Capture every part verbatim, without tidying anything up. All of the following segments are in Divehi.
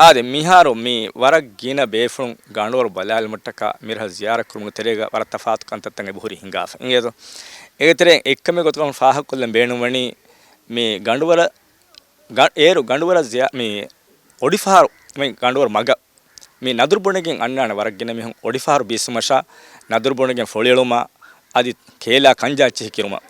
އާދެ، މިހާރު މި ވަރަށް ގިނަ ބޭފުޅުން ގަނޑުވަރު ބަލާލުމަށްޓަކާ މިރަށަށް ޒިޔާރަތް ކުރުމުގެ ތެރޭގަ ވަރަށް ތަފާތު ކަންތައްތައް އެބަހުރި ހިނގާފަ. އިނގޭތޯ؟ އޭގެ ތެރެއިން އެއްކަމެއް ގޮތުގަ ފާހަގަކޮށްލަން ބޭނުންވަނީ، މި ގަނޑުވަރަށް، ގަ-، އޭރު ގަނޑުވަރަށް ޒިޔާ-، މި އޮޑިފަހަރު، މި ގަނޑުވަރު މަގަށް މި ނަދުރު ބުނެގެން އަންނާނެ ވަރަށް ގިނަ މީހުން އޮޑިފަހަރު ބީއްސުމަށާ ނަދުރު ބުނެގެން ފޮޅިއެޅުމާ އަދި ކޭލާ ކަންޖާ އެއްޗިހި ކިރުމަށް.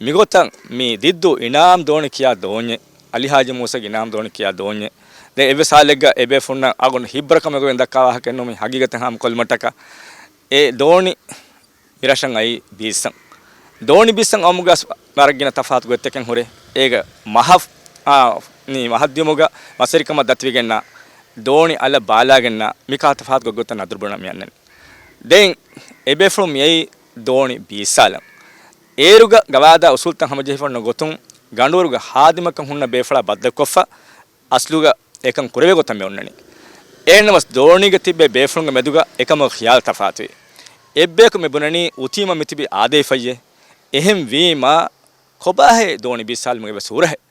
މިގޮތަށް މި ދިއްދޫ އިނާމް ދޯނި ކިޔާ ދޯންޏެއް، އަލިހާޖި މޫސަގެ އިނާމް ދޯނި ކިޔާ ދޯންޏެއް. ދެން އެއްވެ ސާލެއްގަ އެބޭފުންނަށް އަގުން ހިއްބަރަކަމެއް ގޮތް ދައްކާ ވާހަކައެއް ނޫން، މި ހަގީގަތަށް ހާމަކޮށްލުމަށްޓަކާ އެ ދޯނި މިރަށަށް އައީ ބީއްސަން. ދޯނި ބީއްސަން އައުމުގަސް ވަރަށް ގިނަ ތަފާތު ގޮތްތަކެއް ހުރޭ. އޭގަ މަހަށް، އާ، މި މަހަށްދިޔުމުގަ މަސްވެރިކަމަށް ދަތިވެގެންނާ ދޯނި އަލަށް ބާލާގެންނާ މިކާ ތަފާތު ގޮތްގޮތަށް ނަދުރު ބުނަން މި އަންނަނީ. ދެން އެބޭފުޅުން މިއައީ ދޯނި ބީއްސާލަން. އޭރުގަ ގަވާއިދާ އުސޫލުތައް ހަމަޖެހިފަ އޮންނަ ގޮތުން ގަނޑުވަރުގެ ހާދިމަކަން ހުންނަ ބޭފުޅާ ބައްދަލުކޮށްފަ، އަސްލުގަ އެކަން ކުރެވޭ ގޮތަށް މި އޮންނަނީ. އެހެންނަމަވެސް ދޯނީގަ ތިއްބޭ ބޭފުޅުންގެ މެދުގަ އެކަމުގެ ޚިޔާލު ތަފާތުވޭ. އެއްބަޔަކު މި ބުނަނީ އުތީމަ މިތިބީ އާދައިފައްޔޭ. އެހެން ވީމަ ކޮބާހޭ ދޯނި ބީއްސާލުމުގެ އެއްވެސް ހުރަހެއް؟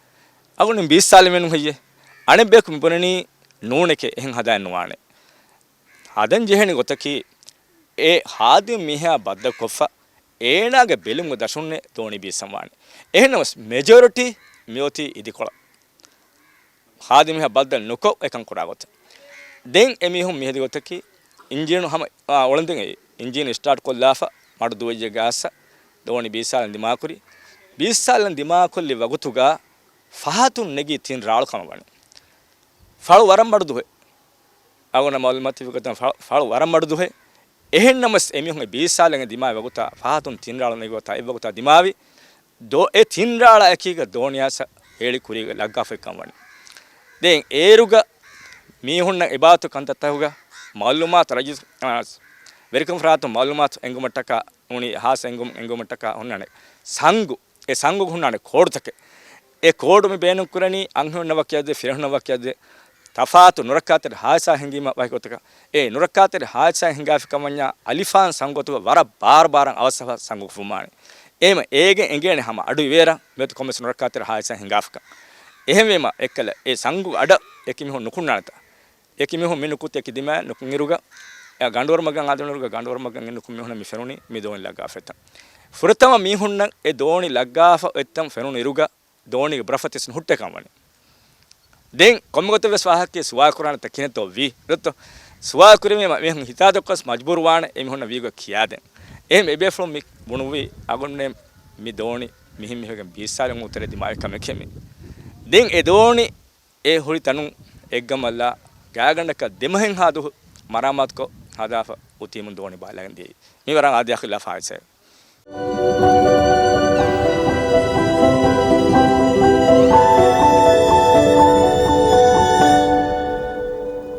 އަގުނިން ބީއްސާލެވެނު ހެއްޔޭ؟ އަނެއްބަޔަކު މި ބުނަނީ ނޫނެކޭ، އެހެން ހަދާން ނުވާނެ. ހަދަން ޖެހޭނެ ގޮތަކީ އެ ހާދިމު މީހާ ބައްދަލުކޮށްފަ އޭނާގެ ބެލުމުގެ ދަށުންނޭ ދޯނި ބީއްސަން ވާނެ. އެހެންނަމަވެސް މެޖޯރިޓީ މިއޮތީ އިދިކޮޅަށް. ހާދިމު މީހާ ބައްދަލު ނުކޮށް އެކަން ކުރާ ގޮތަށް. ދެން އެމީހުން މިހެދި ގޮތަކީ އިންޖީނު ހަމަ، އާ، އޮޅެންދެން އެ އިންޖީނު ސްޓާޓް ކޮށްލާފަ މަޑު ދުވައްޔެއްގަ އައްސަ ދޯނި ބީއްސާލަން ދިމާކުރި. ބީއްސާލަން ދިމާކޮށްލި ވަގުތުގަ ފަހަތުން ނެގި ތިން ރާޅު ކަމަށް ވަނީ. ފަޅު ވަރަށް މަޑު ދުވެ. އަގުނަ މައުލޫމާތު ފަ-، ފަޅު ވަރަށް މަޑު ދުވެ. އެހެންނަމަވެސް އެމީހުން އެ ބީއްސާލަން ދިމާވި ވަގުތާ ފަހަތުން ތިން ރާޅު ނެގި ވަގުތާ އެއްވަގުތާ ދިމާވި. ދޯ-، އެ ތިން ރާޅާ އެކީގަ ދޯނިއަސް ހޭޅި ކުރީގަ ލައްގާފައިކަން ވަނީ. ދެން އޭރުގަ މީހުންނަށް އެބާތު ކަންތައްތަކުގަ މައުލޫމާތު ރަޖިސް-، އާ، ވެރިކަން ފަރާތުން މައުލޫމާތު އެނގުމަށްޓަކާ ނޫނީ ހާސް އެނގުމަށްޓަކާ ހުންނާނެ ސަންގު. އެ ސަންގުގަ ހުންނާނެ ކޯޑުތަކެއް. އެ ކޯޑު މި ބޭނުން ކުރަނީ އަންހެނުންނަށް ވަކިއަށް ދޭ، ފިރިހެނުންނަށް ވަކިއަށް ދޭ، ތަފާތު ނުރައްކާތެރި ހާދިސާ ހިނގީމަ ވަކި ގޮތަކަށް. އެ ނުރައްކާތެރި ހާދިސާ ހިނގާފި ކަމަންޏާ އަލިފާން ސަންގޮތުގަ ވަރަށް ބާރު ބާރަށް އަވަސް އަވަސް ސަންގު ފުއްމާނެ. އެހެންވީމަ އޭގެ އެނގޭނެ ހަމަ އަޑު އިވޭރަށް މިއޮތީ ކޮންމެސް ނުރައްކާތެރި ހާދިސާ ހިނގާފަކަން. އެހެންވީމަ އެއްކަލަ އެ ސަންގު އަޑަށް އެކި މީހުން ނުކުންނާނެތާ. އެކި މީހުން މި ނުކުތި އެކި ދިމާ ނުކުން އިރުގަ، އެ ގަނޑުވަރު މަގަށް އާދެވުނު އިރުގަ ގަނޑުވަރު މަގަށް އެ ނުކުތް މީހުންނަށް މި ފެނުނީ މި ދޯނި ލައްގާފައިތަން. ފުރަތަމަ މީހުންނަށް އެ ދޯނި ލައްގާފަ އޮތްތަން ފެނުނު އިރުގަ ދޯނީގެ ބުރަފަތިސް ނުހުއްޓޭކަން ވަނީ. ދެން ކޮންމެ ގޮތެއް ވެސް ވާހަކައެއް ސުވާލު ކުރާނެތާ ކިހިނެއްތޯ ވީ؟ ދޮއްތޯ؟ ސުވާލު ކުރެވީމަ މީހުން ހިތާ ދޮއްކަސް މަޖްބޫރު ވާނެ އެ މީހުންނަށް ވީގޮތް ކިޔާދޭން. އެހެން އެބޭފުޅުން މި ބުނުއްވީ އަގުންނޭ މި ދޯނި މިހެން މިހެން ބީއްސާލަން އުތުރެ ދިމާވި ކަމެކޭ މި. ދެން އެ ދޯނި އެ ހުރި ތަނުން އެއްގަމަށްލާ ގާގަނޑަކަށް ދެމަހެއްހާ ދުވަހު މަރާމާތުކޮށް ހަދާފަ އުތީމުން ދޯނި ބާލަގެން ދިޔައީ. މީ ވަރަށް އާދަޔާ ޚިލާފު ހާދިސާއެއް.